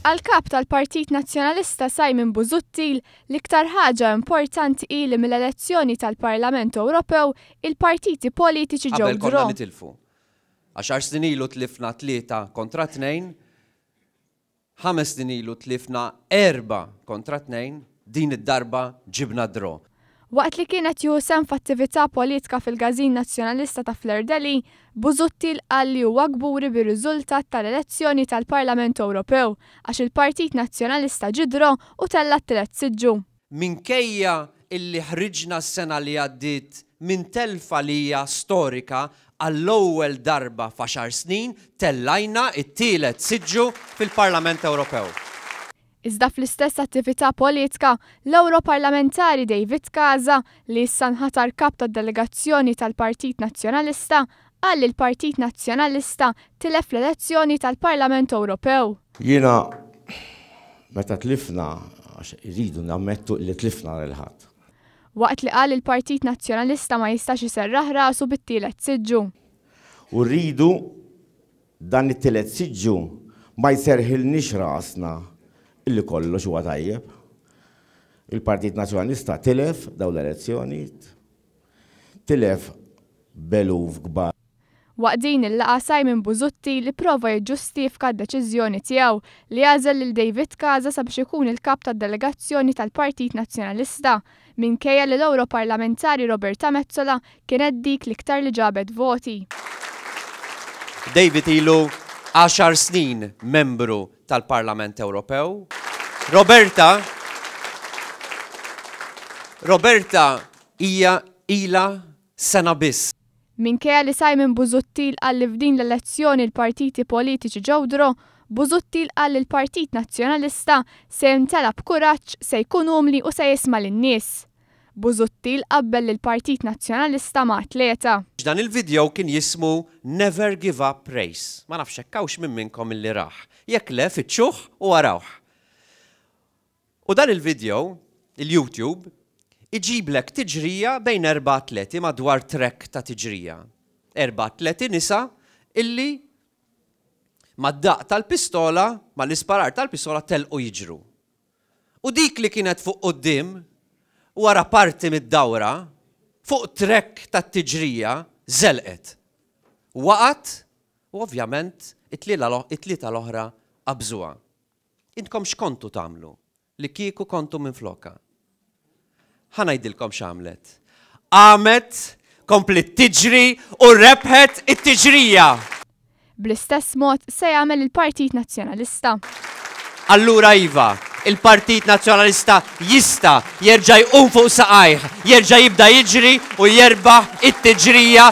Għall-Kap tal-Partit Nazzjonalista Simon Busuttil, l-iktar ħaġa importanti hi li mill-elezzjoni tal-Parlament Ewropew il-partiti politiċi ġew Qabel konna draw. nitilfu. Għaxar snin ilu tlifna 3 kontra 2, 5 snin ilu tlifna 4 kontra 2, din id-darba ġibna draw. Waqt li kien qed jieħu sehem f'attività politika fil-Każin Nazzjonalista ta' Fleur de Lys, Busuttil qal li huwa kburi bir-riżultat tal-elezzjoni tal-Parlament Ewropew għax il-Partit Nazzjonalista ġie draw u tella' t-tielet siġġu. Minkejja illi ħriġna s-sena li għaddiet minn telfa li hija storika, għall-ewwel darba f'għaxar snin tellajna it-tielet siġġu fil-Parlament Ewropew. Iżda fl-istess attività politika, l-Europarlamentari David Casa, li issa nħatar kap tad-delegazzjoni tal-Partit Nazzjonalista, qal li l-Partit Nazzjonalista tilef l-elezzjoni tal-Parlament Ewropew. Jiena meta tlifna, għax irridu nammettu li tlifna l-Ħadd. Waqt li qal il-Partit Nazzjonalista ma jistax iserraħ rasu bit-tielet siġġu. U rridu dan it-tielet siġġu ma jserħilniex rasna illi kollox huwa tajjeb. Il-Partit Nazzjonalista tilef dawn l-elezzjonijiet, tilef b'eluf kbar. Waqt din il-laqgħa Simon Busuttil ipprova jiġġustifika d-deċiżjoni tiegħu li għażel lil David Casa sabiex ikun il-kap tad-delegazzjoni tal-Partit Nazzjonalista minkejja li l-Europarlamentari Roberta Metsola kienet dik l-iktar li ġabet voti. David ilu 10 snin membru tal-Parlament Ewropew. Roberta hija ila sena biss. Minkejja li Simon Busuttil qal li f'din l-elezzjoni l-partiti politiċi ġew draw, Busuttil qal li l-Partit Nazzjonalista se jimtela b'kuraġġ, se jkun umli u se jisma' lin-nies. Busuttil qabbel lill-Partit Nazzjonalista ma' atleta. Dan il-video kien jismu Never Give Up Race. Ma nafx hekk hawnx minn minnkom illi rah. Jekk le, fittxuh u arawh. U dan il-video, il-YouTube, iġiblek tiġrija bejn erba' atleti madwar trek ta' tiġrija. Erba' atleti nisa illi mad-daqq tal-pistola, mal-isparar tal-pistola telqu jiġru. U dik li kienet fuq quddiem, wara parti mid-dawra, fuq trek tat-tiġrija, żelqet. Waqgħet u ovvjament it-tlieta l-oħra qabżuha. Intkom x'kontu tagħmlu li kieku kontu minn flokha? Ħa ngħidilkom x'għamlet. Qamet, kompliet tiġri u rebħet it-tiġrija. Bl-istess mod se jagħmel il-Partit Nazzjonalista. Allura iva, il-Partit Nazzjonalista jista' jerġa' jqum fuq saqajh, jerġa' jibda jiġri u jerbaħ it-tiġrija.